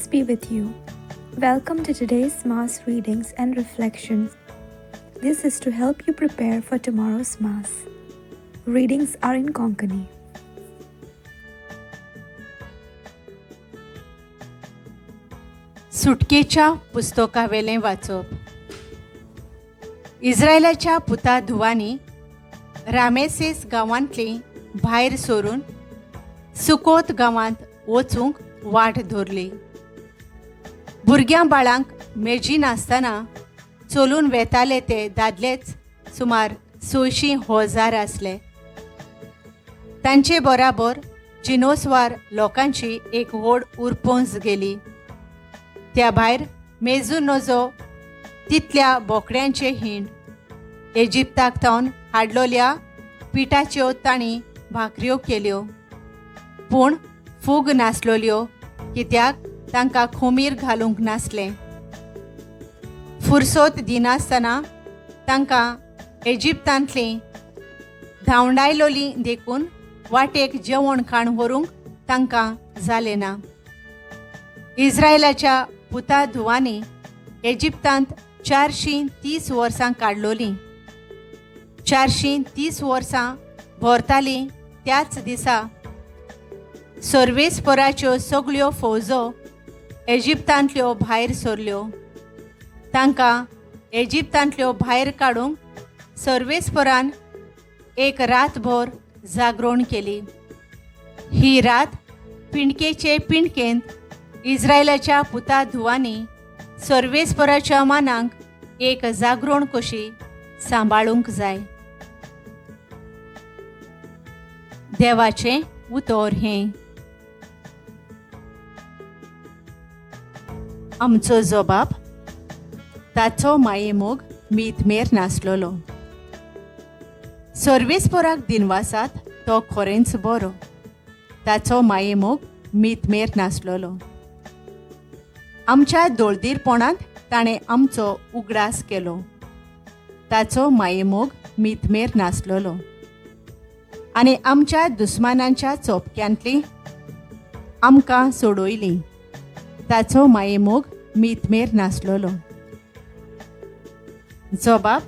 Peace be with you. Welcome to today's Mass readings and reflections. This is to help you prepare for tomorrow's Mass. Readings are in Konkani. सुटकेच्या पुस्तकावेलें वाचप. इस्रायलाच्या पुता धुवांनी Ramesses गांवांतली भायर सरून Succoth गांवांत वचूंक वाट धरली. भुरग्यां बाळांक मेजी नासतना चलून वेताले ते दादलेच सुमार 600,000 आसले. तांचे बराबर जिनोसवार लोकांची एक व्हड उरपोंज गेली. त्या भायर मेजू नजो तितल्या बोकड्यांचे हिंड इजिप्ताक थावन हाडलोल्या पिठाच्यो तांणी भाकऱ्यो केल्यो, पूण फूग नासलोल्यो, कित्याक तांकां खोमीर घालूंक नासलें. फुरसोत दिनासतना तांकां इजिप्तांतलीं धांवडायलोलीं देखून वाटेक जेवण खाण व्हरूंक तांकां जालें ना. इस्रायलाच्या पुता धुवांनी इजिप्तांत 430 वर्सां काडलोलीं. 430 वर्सां भरतालीं त्याच दिसा सर्वेस्पराच्यो सगळ्यो फौजो इजिप्तांतल्यो भायर सरल्यो. तांकां इजिप्तांतल्यो भायर काडूंक सर्वेस्परान एक रातभर जागरण केली. ही रात पिंडकेचे पिंडकेंत इस्रायलाच्या पुता धुवांनी सर्वेस्पराच्या मानांक एक जागरण कशी सांबाळूंक जाय. देवाचें उतर हें. आमचो जबाब ताचो मायेमोग मीतमेर नासलोलो. सर्वेस्पराक दिनवासात तो खरेंच बरो, ताचो मायेमोग मीतमेर नासलोलो. आमच्या दोळदीरपणांत ताणें आमचो उगडास केलो, ताचो मायेमोग मीतमेर नासलोलो. आनी आमच्या दुस्मानांच्या चोपक्यांतली आमकां सोडयली, ताचो मायेमोग मीतमेर नासलोलो. जबाब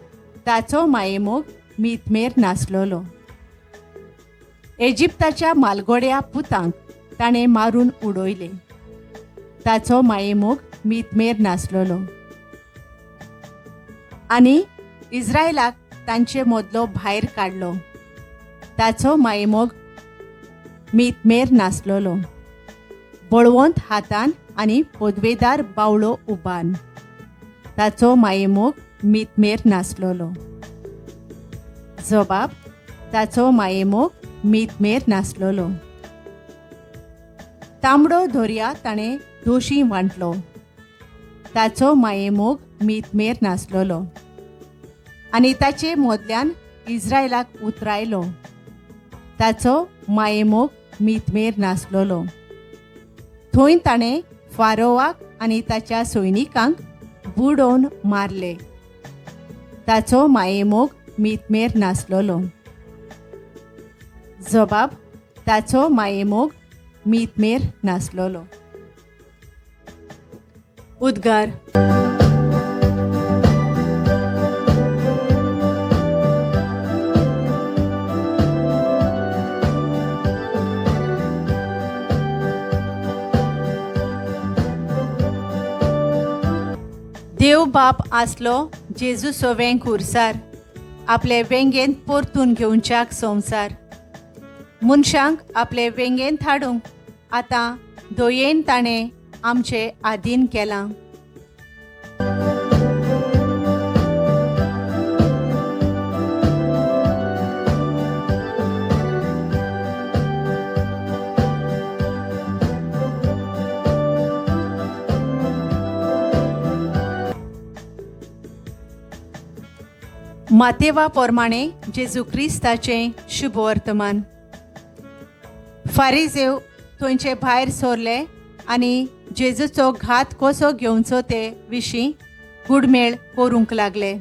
ताचो मायेमोग मीतमेर नासलोलो. इजिप्ताच्या मालगोड्या पुतांक ताणें मारून उडयले, ताचो मायेमोग मीतमेर नासलोलो. आनी इस्रायलाक तांचे मदलो भायर काडलो, ताचो मायेमोग मीतमेर नासलोलो. बळवंत हातान आनी पदवेदार बावळो उबान, ताचो मायेमोग मीतमेर नासलोलो. जबाब ताचो मायेमोग मीतमेर नासलोलो. तांबडो दर्या ताणें दोशी वांटलो, ताचो मायेमोग मीतमेर नासलोलो. आनी ताचे मदल्यान इस्रायलाक उतरायलो, ताचो मायेमोग मीतमेर नासलोलो. थंय ताणें फारोवाक आनी ताच्या सैनिकांक बुडोवन मारले, ताचो मायेमोग मीतमेर नासलोलो. जबाब ताचो मायेमोग मीतमेर नासलोलो. उद्गार. देव बाप आसलो जेजू सोवें खुरसार, आपले वेंगेंत परतून घेवच्याक संवसार. मनशांक आपले वेंगेंत हाडूंक आतां दयेन ताणें आमचे आदीन केलां. मातेवा प्रमाणे जेजू क्रिस्ताचें शुभवर्तमान. फारिजेव थंयचे भायर सरले आनी जेजूचो घात कसो घेवचो ते विशीं गुडमेळ करूंक लागले.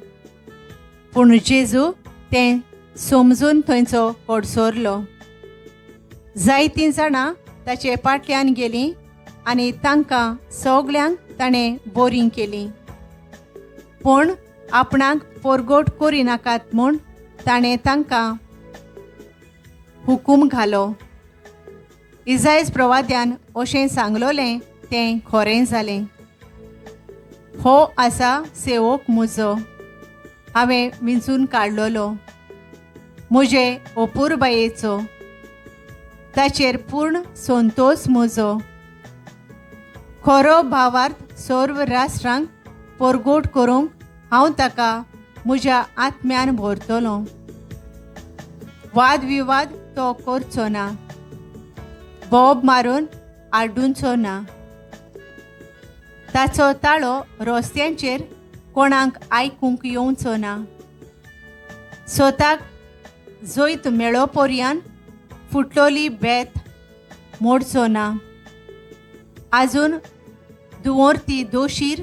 पूण जेजू तें समजून थंयचो कडसरलो. जायतीं जाणां ताचे फाटल्यान गेलीं आनी तांकां सगल्यांक ताणें बोरीं केलीं. पूण आपणाक पोरगोट करिनाकात म्हूण ताणें तांकां हुकूम घालो. इजायज प्रवाद्यान अशें सांगलोलें तें खरें जालें. हो आसा सेवक म्हजो, हांवें विंचून काडलोलो, म्हजे अपुरबायेचो, ताचेर पूर्ण संतोश म्हजो. खरो भावार्थ सर्व राष्ट्रांक परगोट करूंक हांव ताका म्हज्या आत्म्यान भरतलो. वादविवाद तो करचो ना, बोब मारून आड्डुचो ना. ताचो ताळो रस्त्यांचेर कोणाक आयकूंक येवचो ना. स्वताक जैत मेळो पर्यान फुटलोली बेत मोडचो ना. आजून दुवोरती दोशीर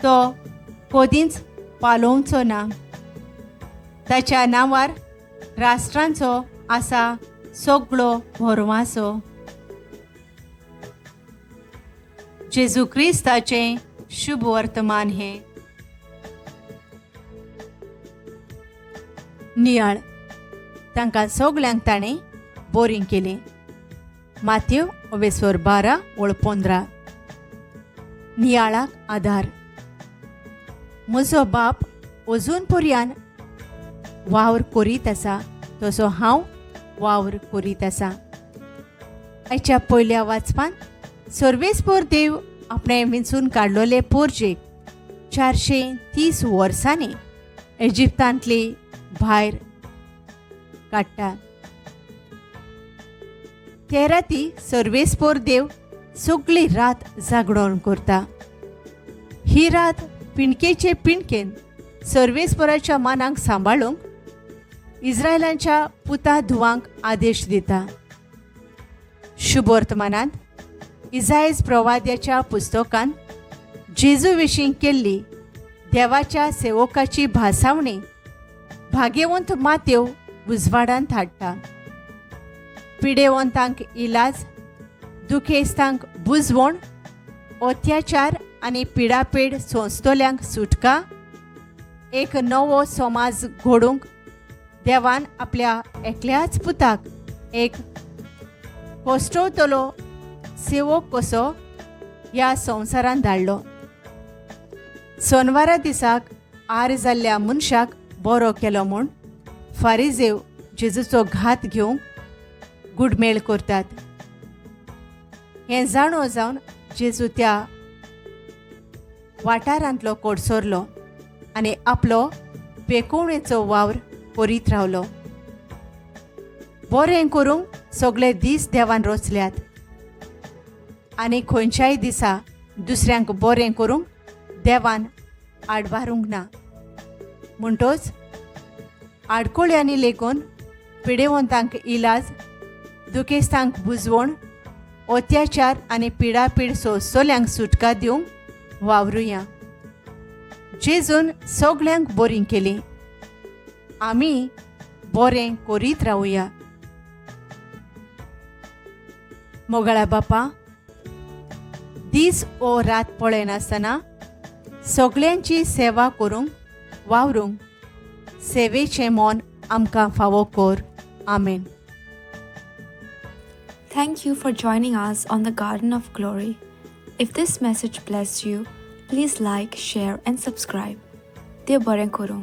तो कदींच पालोवचो ना. ताच्या नांवार राष्ट्रांचो आसा सगळो भरवासो. जेजू क्रिस्ताचें शुभ वर्तमान हें. नियाळ. तांकां सगल्यांक ताणें बोरींग केलीं. मातेव ओवेसोर 12 ओळ 15. नियाळाक आधार. म्हजो बाप अजून पर्यान वावर करीत आसा तसो हांव वावर करीत आसा. आयच्या पयल्या वाचपान सर्वेस्पोर देव आपणें विंचून काडलोले पोरजेक 430 वर्सांनी इजिप्तांतली भायर काडटा. ते राती सर्वेस्पोर देव सगळी रात जागडोवन करता. ही रात पिंडकेचे पिंडकेन सर्वेस्पोराच्या मानाक सांबाळूंक इस्रायलांच्या पुता धुवांक आदेश दिता. शुभ वर्तमानांत इजायज प्रवाद्याच्या पुस्तकान जेजू विशीं केल्ली देवाच्या सेवकाची भासावणी भाग्यवंत मातेव उजवाडांत हाडटा. पिडेवंतांक इलाज, दुखेस्तांक बुजवण, अत्याचार आनी पिडापेड सोंसतल्यांक सुटका, एक नवो समाज घडोवंक देवान आपल्या एकल्याच पुताक एक कोश्टवतलो सेवक कसो ह्या संवसारांत धाडलो. सोनवारा दिसाक आर जाल्ल्या मनशाक बरो केलो म्हूण फारिजेव जेजूचो घात घेवंक गुडमेळ करतात. हें जाणो जावन जेजू त्या वाठारांतलो कोडसरलो आनी आपलो पेकोवणेचो वावर करीत रावलो. बरें करूंक सगळे दीस देवान रचल्यात आनी खंयच्याय दिसा दुसऱ्यांक बरें करूंक देवान आडवारूंक ना. म्हणटोच आडकोळ्यांनी लेगून पिडेवंतांक इलाज, दुखेस्तांक बुजवण, अत्याचार आनी पिडापीड सोंसतल्यांक सुटका दिवंक वावरुया. जेजून सगल्यांक बरीं केलीं, आमी बरें करीत रावया. मोगाळा बापा, दीस ओ रात पळयनासतना सगल्यांची सेवा करूंक वावरूंक सेवेचें मन आमकां फावो कर. आमेन. Thank you for joining us on the Garden of Glory. If this message blessed you, please like, share, and subscribe. देव बरें करूं.